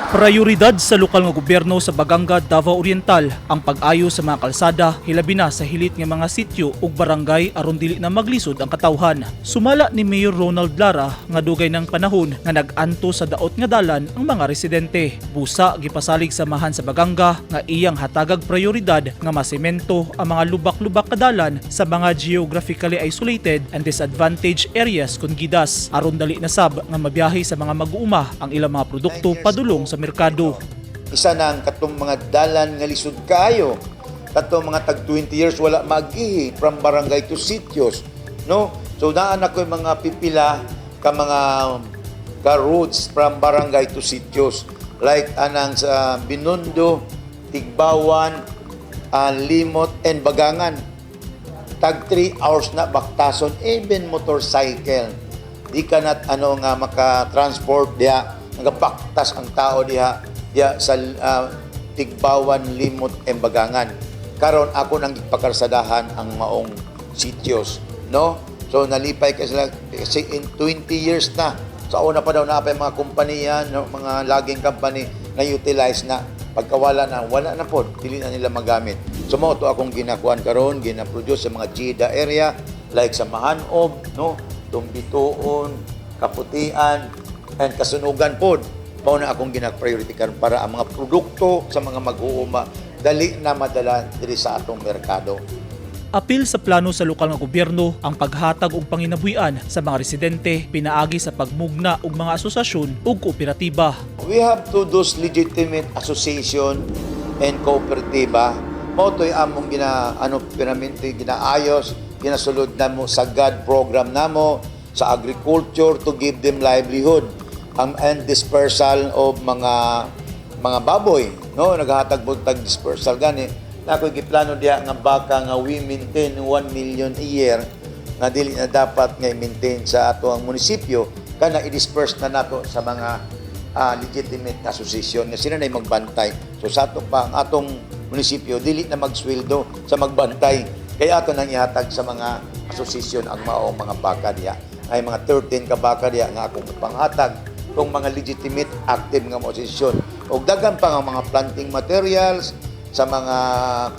Prioridad sa lokal nga gobyerno sa Baganga, Davao Oriental ang pag-ayo sa mga kalsada, hilabi na sa hilit nga mga sityo ug barangay aron dili na maglisod ang katawhan. Sumala ni Mayor Ronald Lara nga dugay ng panahon nga nag-anto sa daot nga dalan ang mga residente. Busa gipasalig samahan sa Baganga nga iyang hatagag prioridad nga masemento ang mga lubak-lubak ka dalan sa mga geographically isolated and disadvantaged areas kon GIDAs aron dali na sab nga mabiyahe sa mga mag-uuma ang ilang mga produkto padulong sa merkado. Isa na ang katong mga dalan nga lisod kaayo. Katong mga tag 20 years wala magihi from barangay to sitios, no? So naa na ko yung mga pipila ka mga ka roads from barangay to sitios like anang sa Binondo, Tigbawan, Limot and Bagangan. Tag 3 hours na baktason, even motorcycle. Di ka na ano nga maka-transport diha, nagabaktas ang tao diha diha sa Tigbawan, Limot and Bagangan. Karon ako nang gipakarsadahan ang maong sitios, no? So nalipay kay sila kasi in 20 years na sa una pa daw na pa yung mga kompanya, no, mga laging company na utilize na pagkawala na, wala na po, dili na nila magamit. So mao to akong ginakuan karon, gina-produce sa mga GIDA area like sa Mahanob, no, Tumbituon, Kaputian, and Kasunugan pod. Mao na akong gina-priority karon para ang mga produkto sa mga mag-uuma dali na madala diri sa atong merkado. Apil sa plano sa lokal nga gobyerno ang paghatag og panginabuhian sa mga residente pinaagi sa pagmugna og mga asosasyon ug kooperatiba. We have to those legitimate association and kooperatiba. Mao to'y among gina ano permanente ginaayos, ginasulod namo sa GAD program namo sa agriculture to give them livelihood and dispersal of mga baboy, no? Naghahatag po tag dispersal. Gani na ako'y giplano diha nga baka nga we maintain 1 million a year nga dili na dapat nga i-maintain sa ato ang munisipyo, kana i-disperse na nato sa mga legitimate na association nga sila na magbantay. So sa ato pa ang atong munisipyo dili na magsweldo sa magbantay kay ato nang ihatag sa mga association ang maong mga baka diha. Ay mga 13 ka baka diha nga akong panghatag kung mga legitimate active nga mga association og daghan pa nga mga planting materials sa mga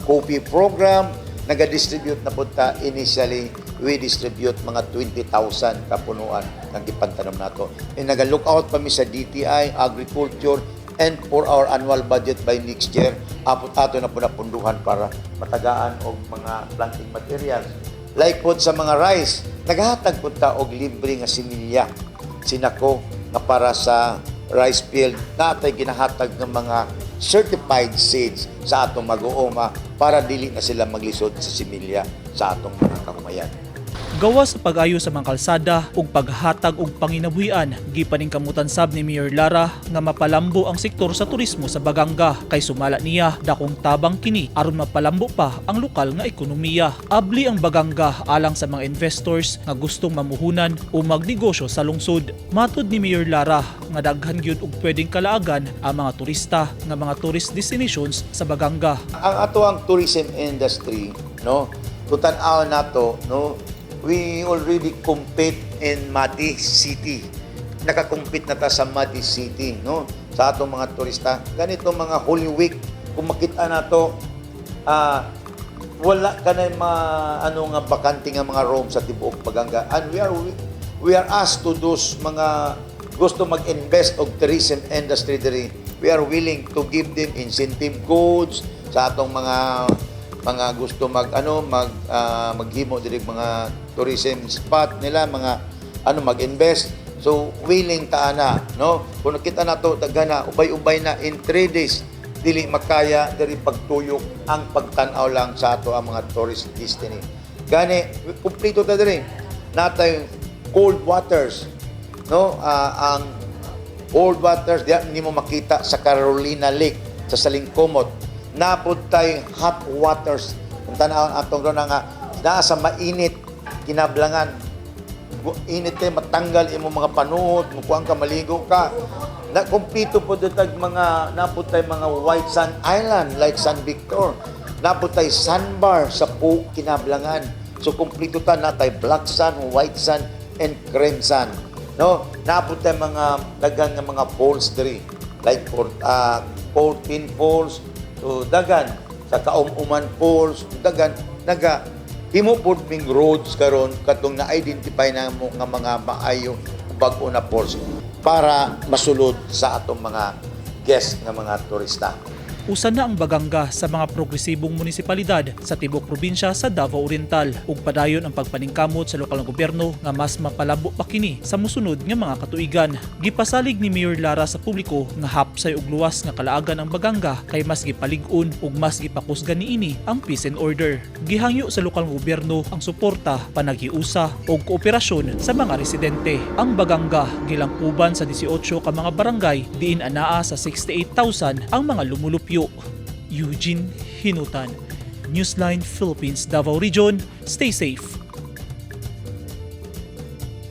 coffee program. Naga-distribute na punta. Initially we distribute mga 20,000 kapunuan ng gipantanom nato and naga-look out pa mi sa DTI agriculture and for our annual budget by next year apot ato na po napunduhan para matagaan og mga planting materials. Like pod sa mga rice, naghatag pod ta og libre nga similya sinako nga para sa rice field. Natay ginahatag ng mga certified seeds sa atong mag-uuma para dili na sila maglisod sa similya sa atong mga kahumayan. Gawas sa pag-ayo sa mga kalsada ug paghatag og panginabuhian, gipaningkamutan sab ni Mayor Lara nga mapalambo ang sektor sa turismo sa Baganga kay sumala niya dakong tabang kini aron mapalambo pa ang lokal nga ekonomiya. Abli ang Baganga alang sa mga investors nga gustong mamuhunan o magnegosyo sa lungsod. Matod ni Mayor Lara nga daghan gyud og pwedeng kalaagan ang mga turista nga mga tourist destinations sa Baganga. Ang ato ang tourism industry, no, kung tan-aw nato, no, we already compete in Mati City. Nakakompete na ta sa Mati City, no, sa atong mga turista. Ganito mga Holy Week, kung makita nato, wala ka na ma, ano nga bakante nga mga room sa tibuok Baganga. And we are asked to those mga gusto mag-invest og tourism industry diri. We are willing to give them incentive codes sa atong mga gusto mag ano mag maghimo diri mga tourism spot nila, mga ano mag-invest. So willing ta ana, no? Kung nakita nato daghan na, ubay-ubay na in 3 days dili makaya diri pagtuyok ang pagtan-aw lang sa ato ang mga tourist destiny. Gani kumpleto ta diri. Natay cold waters, no? Ang cold waters diya nimo makita sa Carolina Lake sa Salingkomot. Napud tay hot waters. Kung tan-awon atong ron nga naa sa mainit Kinablangan. Init kay matanggal imo mga panuhot, mukuan ka, maligo ka. Na kumpleto po tag mga napud tay mga white sand island like San Victor. Napud tay sandbar sa Po Kinablangan. So kumpleto ta natay black sand, white sand and cream sand. No, napud tay mga daghan nga mga falls diri. Like for 14 Falls, so dagan sa Kaum-uman Falls, dagan naga himo pod ming roads karon katong na-identify namo nga mga maayo bag-o na falls para masulod sa atong mga guest nga mga turista. Usa na ang Baganga sa mga progresibong munisipalidad sa tibuok probinsya sa Davao Oriental ug padayon ang pagpaningkamot sa lokal nga gobyerno nga mas mapalabo pa kini sa mosunod nga mga katuigan. Gipasalig ni Mayor Lara sa publiko nga hapsay og luwas nga kalaagan ang Baganga kay mas gipalig-on ug mas gipakusgan niini ang peace and order. Gihangyo sa lokal nga gobyerno ang suporta, panaghiusa ug kooperasyon sa mga residente. Ang Baganga gilangkuban sa 18 ka mga barangay diin anaa sa 68,000 ang mga lumulupyo. Eugene Hinutan, Newsline Philippines, Davao Region. Stay safe.